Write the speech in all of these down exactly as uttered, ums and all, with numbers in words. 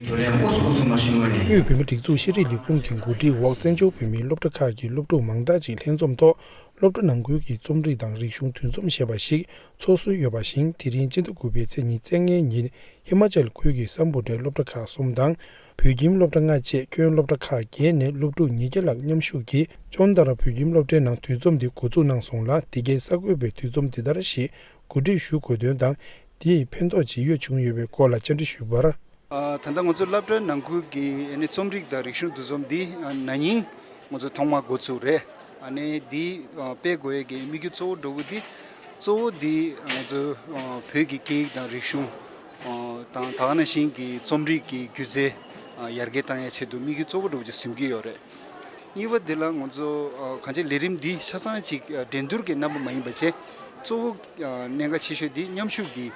བགྲོ་གླེང་དབུ་བཟུང་དབུ་བཟུང་མ་ཞུ་ངོས་ནས། དབུས་བོད་མིའི་སྒྲིག་འཛུགས་ཤེས་རིག་ལས་ཁུངས་ཀྱི་གོ་སྒྲིག་འོག་བཙན་བྱོལ་བོད་མིའི་སློབ་གྲྭ་ཁག་གི་སློབ་ཕྲུག་མང་དག་ཅིག་ལྷན་འཛོམས་ཐོག་སློབ་གྲྭ་ནང་ཁུལ་གྱི་རྩོམ་རིག་དང་རིག་གཞུང་འདུ་འཛོམས་ཞེས་པ་ཞིག་འཚོགས་སྲོལ་ཡོད་པ་བཞིན། དེ་རིང་སྤྱི་ཟླ་དགུ་པའི་ཚེས་ཉི་ཤུ་རྩ་ལྔའི་ཉིན་ཧི་མ་ཅལ་ཁུལ་གྱི་སམ་བྷོ་ཊའི་སློབ་གྲྭ་ཁག་གསུམ་དང་། བོད་ཁྱིམ་སློབ་གྲྭ་ལྔ་བཅས་ཁྱོན་སློབ་གྲྭ་ཁག་བརྒྱད་ནས་སློབ་ཕྲུག་ཉིས་བརྒྱ་ལྷག་མཉམ་ཞུགས་ཀྱིས་ཅོན་ཏ་ར་བོད་ཁྱིམ་སློབ་གྲྭའི་ནང་འདུ་འཛོམས་འདི་འགོ་འཛུགས་གནང་སོང་ལ། དེ་གའི་གསར་འགོད་པས་འདུ་འཛོམས་འདི་ལྟར་ཞིག་གོ་སྒྲིག་ཞུ་དགོས་དོན་དང་། དེས་ཕན་ཐོགས་ཇི་ཡོད་བྱུང་ཡོད་པའི་སྐོར་ལ་བཅར་འདྲི་ཞུས་པར། ཨ། ད་ལྟ་ང་ཚོ་སློབ་གྲྭ་ནང་ཁུལ་གྱི་ཨ་ནི་རྩོམ་རིག་དང་རིག་གཞུང་འདུ་འཛོམས་འདི་ཨ་ན་ནིང་ང་ཚོ་ཐོག་མར་འགོ་ཚུགས་རེད། ཨ་ནི་འདི་ཨ་སྤེལ་དགོས་ཡས་ཀྱི་དམིགས་ཡུལ་གཙོ་བོ་འདྲ་བོ་འདི་གཙོ་བོ་འདི་ང་ཚོ་ཨ་བོད་ཀྱི་སྐད་ཡིག་དང་རིག་གཞུང་ཨ་དང་ད་ག་ནང་བཞིན་གྱི་རྩོམ་རིག་གི་སྒྱུ་རྩལ་ཨ་ཡར་རྒྱས་བཏང་ཡས་ཆེད་དུ་དམིགས་ཡུལ་གཙོ་བོ་འདྲ་བོ་ཅིག་འཛིན་གྱི་ཡོད་རེད། གཉིས་པ་འདི་ལ་ང་ཚོ་ཨ་གང་ཅི་ལས་རིམ་འདི་ཆ་ཚང་ཅིག་ཨ་འགྲན་བསྡུར་གྱི་རྣམ་པ་མ་ཡིན་པ་བྱས། གཙོ་བོ་ཨ་གནད་འགག་ཆེ་ཤོས་འདི་མཉམ་ཞུགས་ཀྱི་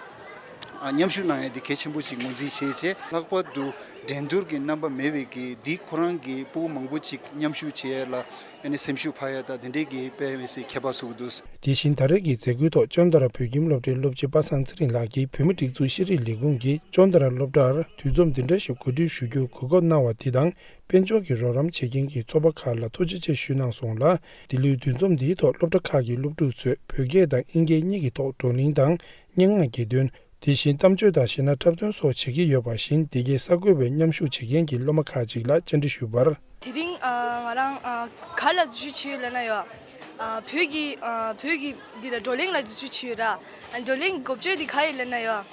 ཨ་མཉམ་ཞུགས་གནང་ཡས་འདི་གལ་ཆེན་པོ་ཅིག་ངོས་འཛིན་བྱས་བྱས། ལྷག་པར་དུ་འགྲན་བསྡུར་གྱི་རྣམ་པ་མེད་པའི་གི་འདི་ཁོ་རང་གི་སྤུ་གུ་མང་པོ་ཅིག་མཉམ་ཞུགས་བྱེད་ཡས་ལ་ཨ་ནི་སེམས་ཤུགས་འཕར་ཡས་དང་དེ་འདྲའི་གི་དཔེ་མི་སྲིད་ཁྱད་པར་ཚུགས་འདུག། དེ་བཞིན་ད་རེས་ཀྱི་མཛད་སྒོའི་ཐོག་ཅོན་ཏ་ར་བོད་ཁྱིམ་སློབ་གྲྭའི་སློབ་སྤྱི་པ་སངས་ཚེ་རིང་ལགས་ཀྱིས་བོད་མིའི་སྒྲིག་འཛུགས་ཤེས་རིག་ལས་ཁུངས་ཀྱིས་ཅོན་ཏ་ར་སློབ་གྲྭར་འདུ་འཛོམས་འདི་འདྲ་ཞིག་གོ་སྒྲིག་ཞུ་རྒྱུར་གོ་སྐབས་གནང་བ་དེ་དང་། དཔལ་འབྱོར་གྱི་རོགས་རམ་བྱེད་མཁན་གྱི་ཚོགས་པ་ཁག་ལ་ཐུགས་རྗེ་ཆེ་ཞུས་གནང་སོང་ལ། འདི་ལོའི་འདུ་འཛོམས་འདིའི་ཐོག་སློབ་གྲྭ་ཁག་གི་སློབ་ཕྲུག་ཚོས་བོད་སྐད་དང་དབྱིན་སྐད་གཉིས་ཀྱི་ཐོག་བགྲོ་གླེང་དང་སྙན་ངག་གི་འདོན། དེ་བཞིན་གཏམ་བརྗོད་དང་གཞས་སྣ་འཁྲབ་སྟོན་སོགས་བྱེད་ཀྱི་ཡོད་པ་བཞིན། འདི་གའི་གསར་འགོད་པའི་མཉམ་ཞུགས་བྱེད་མཁན་གྱི་སློབ་མ་ཁག་ཅིག་ལ་བཅར་འདྲི་ཞུས་པར། དེ་རིང་ཨ་ང་རང་ཨ་ག་ལ་འཛུལ་ཞུགས་བྱས་ཡོད་ལབ་ན་ཡོད། ཨ་བོད་ཀྱི་ཨ་བོད་ཀྱི་འདི་ལ་བགྲོ་གླེང་ལ་འཛུལ་ཞུགས་བྱས་ཡོད་ར། ཨ་བགྲོ་གླེང་གི་འགོ་བརྗོད་འདི་ག་ཡིན་ལབ་ན་ཡོད།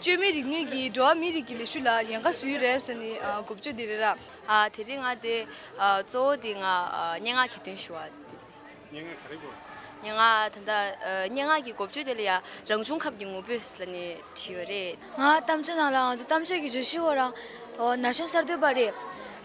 བཅོས་མིན་རིག་གནས་ཀྱིས་འགྲོ་བ་མིའི་རིགས་ཀྱི་ལས་ཞུགས་ལ་ཉེན་ཁ་བཟོ་ཡི་རེད་ཟེར་ནས་ཨ་འགོ་བརྗོད་འདི་རེད་ར། ཨ་དེ་རིང་ང་དེ་ཨ་གཙོ་བོ་དེ་ང་ཨ་སྙན་ངག་གི་འདོན་ཞུ་བ་དེ། སྙན་ངག་ག་རེ་དགོས། སྙན་ངག་ད་ལྟ་ཨ་སྙན་ངག་གི་འགོ་བརྗོད་དེ་ལ་ཡ་རང་བྱུང་ཁམས་ཀྱི་ངོ་བོས་ལབ་ནས་བྲིས་ཡོད་རེད། ང་གཏམ་བརྗོད་ནང་ལ་ང་ཚོ་གཏམ་བརྗོད་ཀྱི་བརྗོད་གཞི་འོ་རང་ཨོ་ན་གཞོན་གསར་གཏོད་པ་རེད།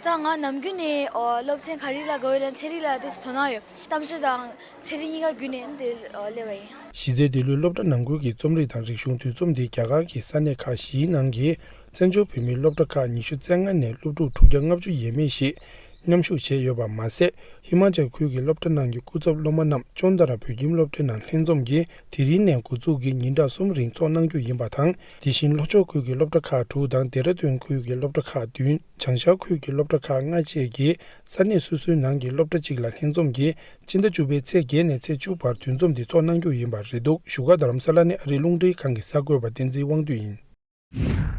ད་ང་ནམ་རྒྱུན་ནས་ཨོ་སློབ་ཚན་ག་རེ་ལ་དགའ་བོ་ཡོད་ལབ་ན་ཚན་རིག་ལ་ཏོག་ཙམ་དོ་སྣང་ཡོད། གཏམ་བརྗོད་དང་ཚན་རིག་གཉིས་ཀ་བརྒྱུད་ནས་འདི་ཨོ་སླེབས་པ་ཡིན། གཞི་རྩའི་འདི་ལོའི་སློབ་གྲྭ་ནང་ཁུལ་གྱི་རྩོམ་རིག་དང་རིག་གཞུང་འདུ་འཛོམས་འདི་རྒྱ་གར་གྱི་ས་གནས་ཁག་བཞིའི་ནང་གི་བཙན་བྱོལ་བོད་མིའི་སློབ་གྲྭ་ཁག་ཉི་ཤུ་རྩ་ལྔ་ནས་སློབ་ཕྲུག་དྲུག་བརྒྱ་ལྔ་བཅུ་ཡས་མས་ཤིག་མཉམ་ཞུགས་བྱས་ཡོད་པ་མ་ཟད། ཧི་མ་ཅལ་ཁུལ་གྱི་སློབ་གྲྭ་ནང་གི་སྐུ་ཚབ་སློབ་མ་རྣམས་ཅོན་ཏ་ར་བོད་ཁྱིམ་སློབ་གྲྭའི་ནང་ལྷན་འཛོམས་ཀྱིས་དེ་རིང་ནས་འགོ་འཛུགས་ཀྱིས་ཉིན་གྲངས་གསུམ་རིང་འཚོགས་གནང་རྒྱུ་ཡིན་པ་དང་། དེ་བཞིན་ལྷོ་ཕྱོགས་ཁུལ་གྱི་སློབ་གྲྭ་ཁག་དྲུག་དང་ལྡེ་ར་ལྡུན་ཁུལ་གྱི་སློབ་གྲྭ་ཁག་བདུན། བྱང་ཤར་ཁུལ་གྱི་སློབ་གྲྭ་ཁག་ལྔ་བཅས་ཀྱིས་ས་གནས་སོ་སོའི་ནང་གི་སློབ་གྲྭ་གཅིག་ལ་ལྷན་འཛོམས་ཀྱིས་སྤྱི་ཟླ་བཅུ་པའི་ཚེས་བརྒྱད་ནས་ཚེས་བཅུ་བར་འདུ་འཛོམས་འདི་འཚོགས་གནང་རྒྱུ་ཡིན་པ་རེད་འདུག། བཞུགས་སྒར་རྡ་རམ་ས་ལ་ནས་ཨ་རིའི་རླུང་འཕྲིན་ཁང་གི་གསར་འགོད་པ་བསྟན་འཛིན་དབང་འདུས་ཡིན།